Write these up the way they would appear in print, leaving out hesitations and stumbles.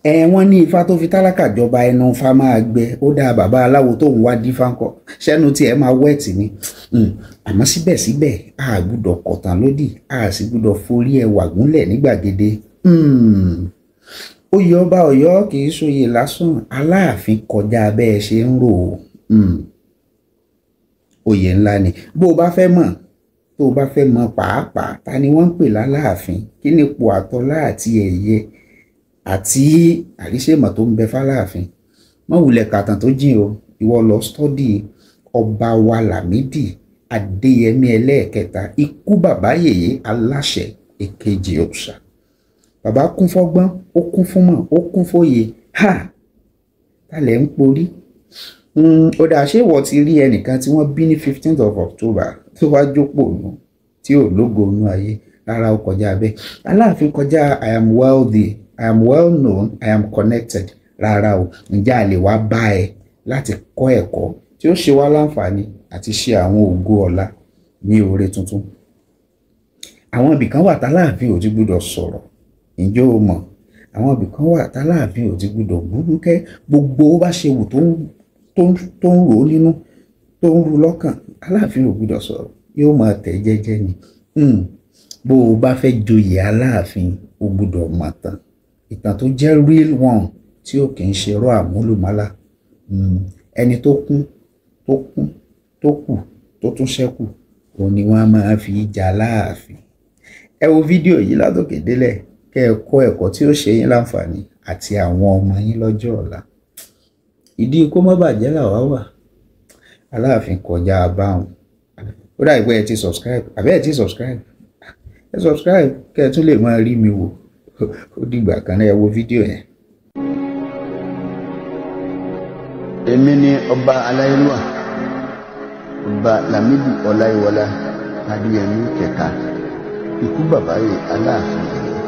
Ẹ wọ́n ní ifá tó fi tálákà jọba ẹnu ifá máa gbẹ. Ó dáa, bàbá aláwo tó ń wá dífá ńkọ́, ṣẹ́nu tí ẹ máa wẹ̀tì ni. Àmọ́ síbẹ̀síbẹ̀ a gbúdọ̀ kọ̀tàn lódì, a sì gbúdọ̀ forí ẹwà gúnlẹ̀ ní gbàgede. Oyè ọba Ọ̀yọ́ kì í ṣòye lásán, Aláàfin kọjá bẹ́ẹ̀ ṣe ń rò ó. Oyè ńlá ni. Bó o bá fẹ́ mọ̀, tó o bá fẹ́ mọ̀ pàápàá ta ni wọ́n ń pè láláàfin, kí ni ipò àtọlá àti ẹ̀yẹ àti àríṣèmọ̀ tó ń bẹ fáláàfin, mọ̀ wulẹ̀ kàtàn tó jìn o. Ìwọ lọ stọ́dì ọba wa Lámídì Adéyẹmí ẹlẹ́ẹ̀kẹta, ikú bàbá yèyé aláṣẹ èkejì òòṣà. Bàbá kún fọ́gbọ́n, ó kún fún mọ̀, ó kún fóye. Ha, talẹ̀ ń porí. Ó dáa, ṣé ìwọ ti rí ẹnìkan tí wọ́n bí ní 15th of October tó wá jókòó nù tí ò lógo inú ayé? Rárá, ó kọjá bẹ́ẹ̀. Aláàfin kọjá I am wealthy, I am well known, I am connected. Rárá o. Ǹjẹ́ a lè wá bá ẹ láti kọ́ ẹ̀kọ́ tí ó ṣe wá láǹfààní àti ṣe àwọn ògo ọ̀la ní oore tuntun? Àwọn ibìkan wà táláàfin ò ti gbúdọ̀ sọ̀rọ̀, ǹjẹ́ o mọ̀? Àwọn ibìkan wà táláàfin ò ti gbúdọ̀ gbúdúkẹ́. Gbogbo ó bá ṣe wù tó ń rò ó nínú, tó ń ru lọ́kàn, Aláàfin ò gbúdọ̀ sọ̀rọ̀, yóò máa tẹ̀ jẹ́jẹ́ ni. Bó o bá fẹ́ joyè Aláàfin, o gbúdọ̀ mọ̀ tán, ìtàn tó jẹ́ real one tí ò kì í ṣe rọ́ àmúlùmálà. Ẹni tó kún tó kún tó kù tó tún ṣẹ́kù, òun ni wọ́n máa fi jà láàfin. Ẹ wo fídíò yìí látòkè délẹ̀ kẹ́ ẹ kọ́ ẹ̀kọ́ tí ó ṣe yín láǹfààní àti àwọn ọmọ yín lọ́jọ́ ọ̀la. Ìdí kó má bàjẹ́ làwa wà. Aláàfin kọjá báwọn. Ó dà pé ẹ ti subscribe, àbẹ́ ẹ ti subscribe, ẹ subscribe kẹ́ ẹ tún lè máa rí mi wò. Ó dìgbà kan náà, ẹ wo fídíò yẹn. Èmi ni ọba aláyélúwà, ọba Lámídì Ọláyíwọlá Adéyẹmí kẹta, ikú bàbá yìí Aláàfin Ọ̀yọ́.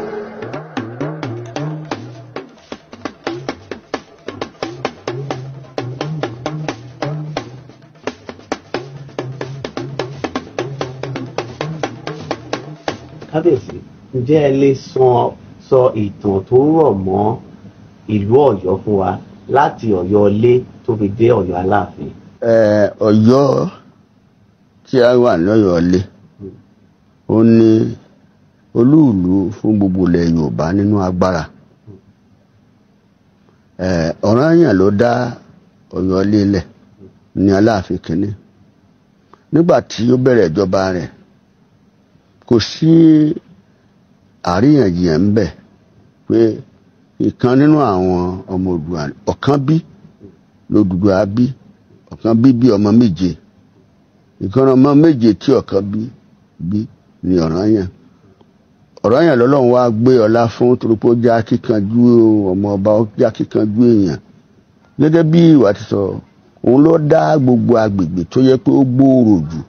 Kábíyèsí, ǹjẹ́ ẹ lè sọ ìtàn tó rọ̀ mọ́ ìlú Ọ̀yọ́ fún wa láti Ọ̀yọ́ ilé tó fi dé Ọ̀yọ́ Aláàfin? Ọ̀yọ́ tí a wà lọ́yọ̀ọ́ ilé, ó ní olúùlú fún gbogbo ilẹ̀ Yorùbá nínú agbára. Ọ̀rànyàn ló dá Ọ̀yọ́ ilé lẹ̀ ní Aláàfin kìíní. Nígbà tí ó bẹ̀rẹ̀ ìjọba rẹ̀, kò sí àríyànjiyàn ń bẹ pé ìkan nínú àwọn ọmọ Oòduà, ọ̀kan bí lódùduwà bí, ọ̀kan bí bí ọmọ méje, ìkan ọmọ méje tí ọ̀kan bí bí ni Ọ̀rànyàn. Ọ̀rànyàn lọ́lọ́run wá gbé ọlá fún torí pé ó já kíkanjú ọmọ ọba, ó já kíkanjú èèyàn. Gẹ́gẹ́ bí ìwà ti sọ, òun ló dá gbogbo agbègbè tó yẹ pé ó gbòòrò jù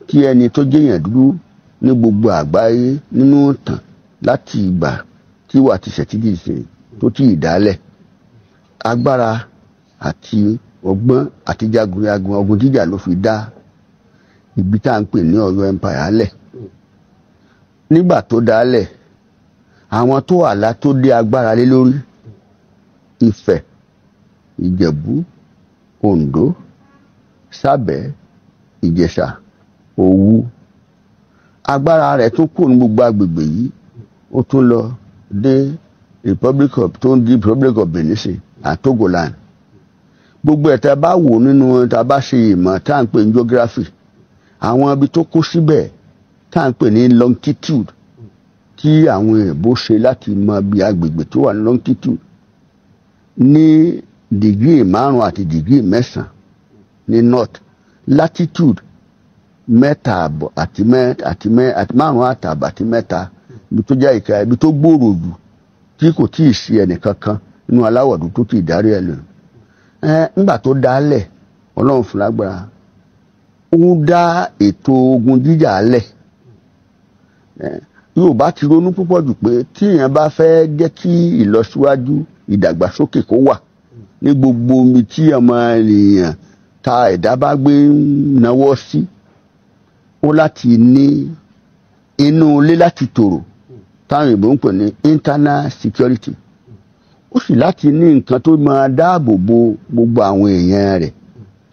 kí ẹni tó jẹ́yàn dúdú ní gbogbo àgbáyé nínú ìtàn láti ìgbà tí ìwà ti ṣẹ̀tìdì ṣe tó tí ì dálẹ̀. Agbára àti ọgbọ́n àti jagunjagun ogun jíjà ló fi dá ibi tá à ń pè ní Ọ̀yọ́ empire lẹ̀. Nígbà tó dálẹ̀, àwọn tó àlá tó dé agbára lé lórí, Ifẹ̀, Ìjẹ̀bú, Oǹdó, Sábẹ́, Ìjẹ̀ṣà, Òwu. Agbára rẹ̀ tún kù ní gbogbo agbègbè yìí, ó tún lọ dé Republic of tó ń di Republic of Benin sí àti Togoland. Gbogbo ẹ̀ tá a bá wò nínú tá a bá ṣe ìmọ̀ tá à ń pè ní geography, àwọn ibi tó kó síbẹ̀ tá à ń pè ní longitude tí àwọn èèbó ṣe láti mọ bí agbègbè tó wà ní longitude ní dìgírì 5 àti dìgírì 9 ní north, latitude 3.5 àti 5.5 àti 3, ibi tó jẹ́ ìka ibi tó gbòòrò jù tí kò tí ì sí ẹnìkankan nínú aláwọ̀ dúdú tó ti darí ẹ lò. Ńgbà tó dálẹ̀, Ọlọ́run fún lágbára, ó dá ètò ogun jíjà lẹ̀. Yorùbá ti ronú púpọ̀ jù pé tí èèyàn bá fẹ́ jẹ́ kí ìlọsíwájú ìdàgbàsókè kó wà ní gbogbo omi tí ọmọ ènìyàn ta ẹ̀dá bá gbé náwó sí, ó láti ní inú ilé láti tòrò táwọn ìbò ń pè ní internal security. Ó sì láti ní nǹkan tó máa dáàbò bo gbogbo àwọn èèyàn rẹ̀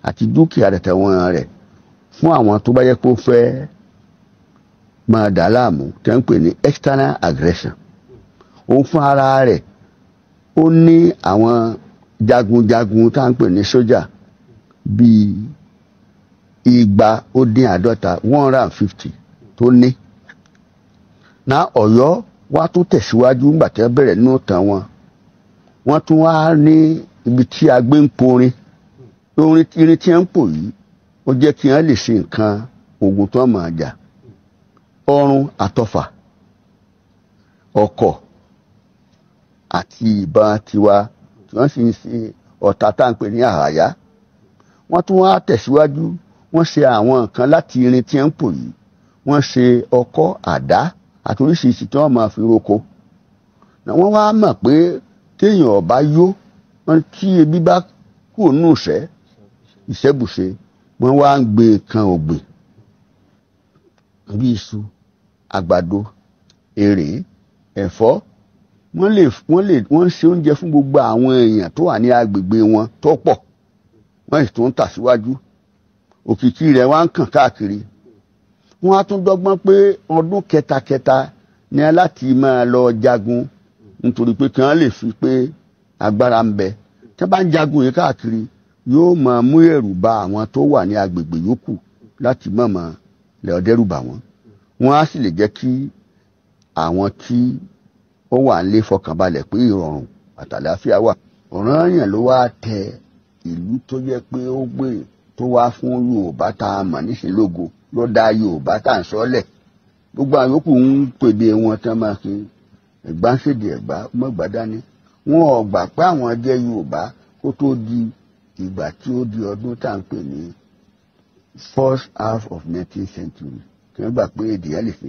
àti dúkìá rẹ̀ tẹ̀wọ̀n rẹ̀ fún àwọn tó bá yẹ kó fẹ́ máa dà láàmú, tẹ́ ń pè ní external aggression. Òun fún ara rẹ̀ ó ní àwọn jagunjagun tá à ń pè ní sójà bíi 250, 150 tó ní. Ná Ọ̀yọ́ wá tún tẹ̀síwájú nígbà tí wọ́n bẹ̀rẹ̀ nínú ìtàn wọn. Wọ́n tún wá ní ibi tí a gbé ń porin. Orin irin tí wọ́n ń pò yìí ó jẹ́ kí wọ́n lè ṣe nǹkan ogun tó máa jà. Ọrun àtọfà, ọ̀kọ̀ àti ìbọn tiwa tí wọ́n sì ń ṣe ọ̀tá tá à ń pè ní àhàyá. Wọ́n tún wá tẹ̀síwájú, wọ́n ṣe àwọn nǹkan láti irin tí wọ́n ń pò yìí. Wọ́n ṣe ọkọ́, àdá àti oríṣiríṣi tí wọ́n máa fi roko. Wọ́n wá mọ̀ pé téèyàn ọba yó, wọ́n tí ebi bá kúrò nínú ìṣẹ́, ìṣẹ́bùṣe, wọ́n wá ń gbin nǹkan ọ̀gbìn bí iṣu, àgbàdo, èrè, ẹ̀fọ́. Wọ́n ń ṣe oúnjẹ fún gbogbo àwọn èèyàn tó wà ní agbègbè wọn tó pọ̀. Wọ́n sì tún ń tà síwájú. Òkìkí rẹ̀ wá ń kàn káàkiri. Wọ́n á tún dọ́gbọ́n pé ọdún kẹtakẹta ni láti máa lọ jagun, nítorí pé kí wọ́n lè fi pé agbára ń bẹ. Tí wọ́n bá ń jagun yìí káàkiri, yóò máa mú ẹ̀rù bà àwọn tó wà ní agbègbè yòókù láti má máa lè dẹ́rù bà wọ́n. Wọ́n á sì lè jẹ́ kí àwọn tí ó wà nílé fọkànbalẹ̀ pé ìrọ̀rùn àtàlàáfíà wà. Ọ̀rànyàn ló wá tẹ ìlú tó jẹ́ pé ó gbé tó wá fún Yorùbá tá a mọ̀ níṣẹ́ lógo, ló dá Yorùbá tá à ń sọ́lẹ̀. Gbogbo àwọn yòókù ń pèdè wọn tán máa fi Ẹ̀gbá ń ṣèdè Ẹ̀gbá mọ́gbà dání. Wọn ò gbà pé àwọn jẹ́ Yorùbá kó tó di ìgbà tí ó di ọdún tá à ń pè ní first half of 19th century. Kí wọ́n gbà pé èdè yẹn lè fi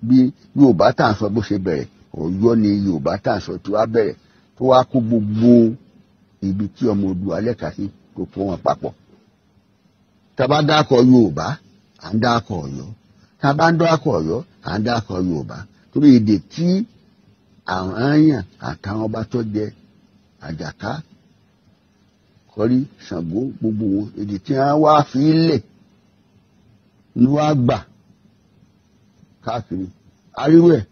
bí Yorùbá tá à ń sọ bó ṣe bẹ̀rẹ̀. Ọ̀yọ́ ni Yorùbá tá à ń sọ tí wàá bẹ̀rẹ̀, tó wá kó gbogbo ibi tí ọmọ Oòduà lẹ́ka sí tó kó wọn papọ̀. Tá a bá dákọ̀ Yorùbá, à ń dákọ̀ Ọ̀yọ́. Tá a bá ń dákọ̀ Ọ̀yọ́, à ń dákọ̀ Yorùbá. Torí èdè tí àwọn èèyàn àtàwọn ọba tó jẹ Àjàká, Kọrí, Ṣàngó, gbogbo wọn, èdè tí wọ́n wá fi lẹ̀ ni wọ́n á gbà káàkiri. Ariwo ẹ̀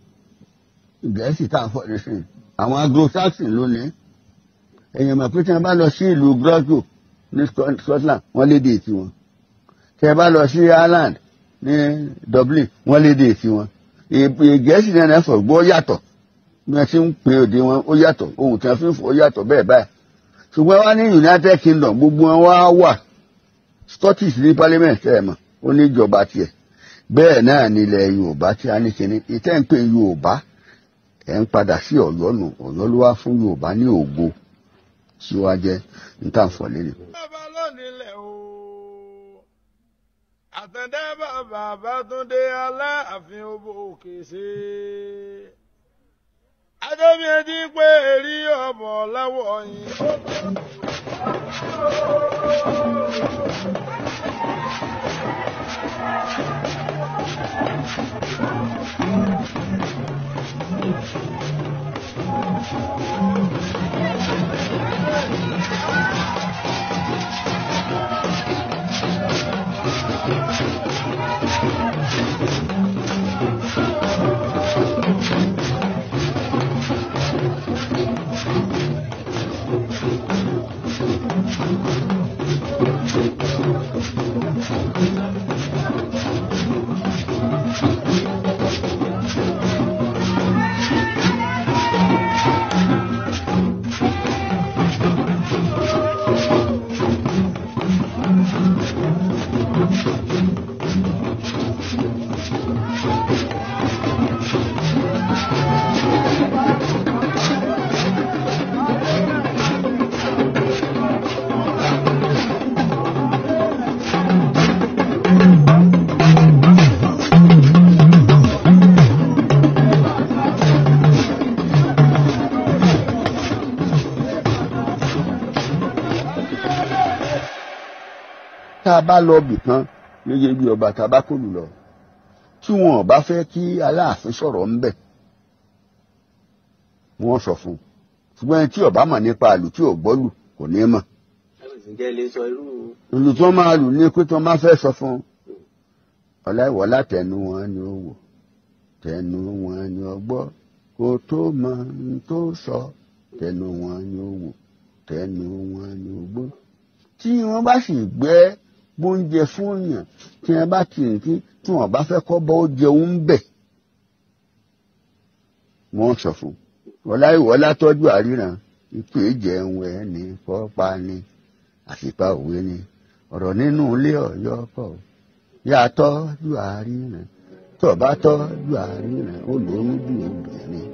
Gẹ̀ẹ́sì tá à ń fọ̀ nísìnyí, àwọn Anglo-Saxon lónìí. Èèyàn mọ̀ pé tí wọ́n bá lọ sí ìlú Glasgow ní Scotland, wọ́n lédè tiwọn. Tí wọ́n bá lọ sí Ireland ní Dublin, wọ́n lédè tiwọn. Gẹ̀ẹ́sì náà náà fọ̀ gbọ́ yàtọ̀. Bí wọ́n ti ń pe òde wọn ó yàtọ̀, ohun tí wọ́n fi ń fọ̀ ó yàtọ̀ bẹ́ẹ̀ báyìí. Ṣùgbọ́n wá ní United Kingdom, gbogbo wọn wá wà. Scottish ní parliament ẹ̀ mọ̀, ó ní ìjọba tiẹ̀. Bẹ́ẹ̀ náà nílẹ̀ Yorùbá tí a ní kíní. Ìtẹ́ ń pè Yorùbá, ẹ̀ ń padà sí Ọ̀yọ́ nù. Ọ̀yọ́ ló wá fún Yorùbá ní ògo tí ó wá jẹ́ níta-fọ̀ lẹ́nu. Bàbá lónìí o, Àtàndá bàbá Bátúndé Aláàfin òbò òkè ṣe. Adébíyẹjí pé èrí ọ̀bọ̀ láwọ̀ yìí. Tá a bá lọ bì kan gẹ́gẹ́ bí ọba tá a bá kò lù lọ, tí wọn ò bá fẹ́ kí Aláàfin sọ̀rọ̀ ńbẹ̀, wọ́n sọ fún un. Ṣùgbọ́n ẹni tí ó bá mọ̀ nípa àlù tí ò gbọ́lù kò ní mọ̀. Ǹjẹ́ lè sọ irú. Ìlù tí wọ́n máa lù ní pé tí wọ́n máa fẹ́ sọ fún un. Ọláìwọlá tẹnu wọn ni ó wò, tẹnu wọn ni ó gbọ́, kó tó mọ ohun tó sọ, tẹnu wọn ni ó wò, tẹnu wọn ni ó gbọ́. Tí wọ́n bá sì gbẹ́ gbóúnjẹ fún yàn, tí wọ́n bá tì ní tí wọ́n bá fẹ́ kọ́ bọ́ ó jẹun bẹ̀, wọ́n sọ fún un. Ọláìwọlá tọ́jú àríran, ikú ìjẹun ẹ̀ ní kọ́ pa ni, àṣìpa òwe ni, ọ̀rọ̀ nínú ilé Ọ̀yọ́ kọ́ yàtọ̀ ju àríran, tó bá tọ́jú àríran ó lóyún bí obìnrin.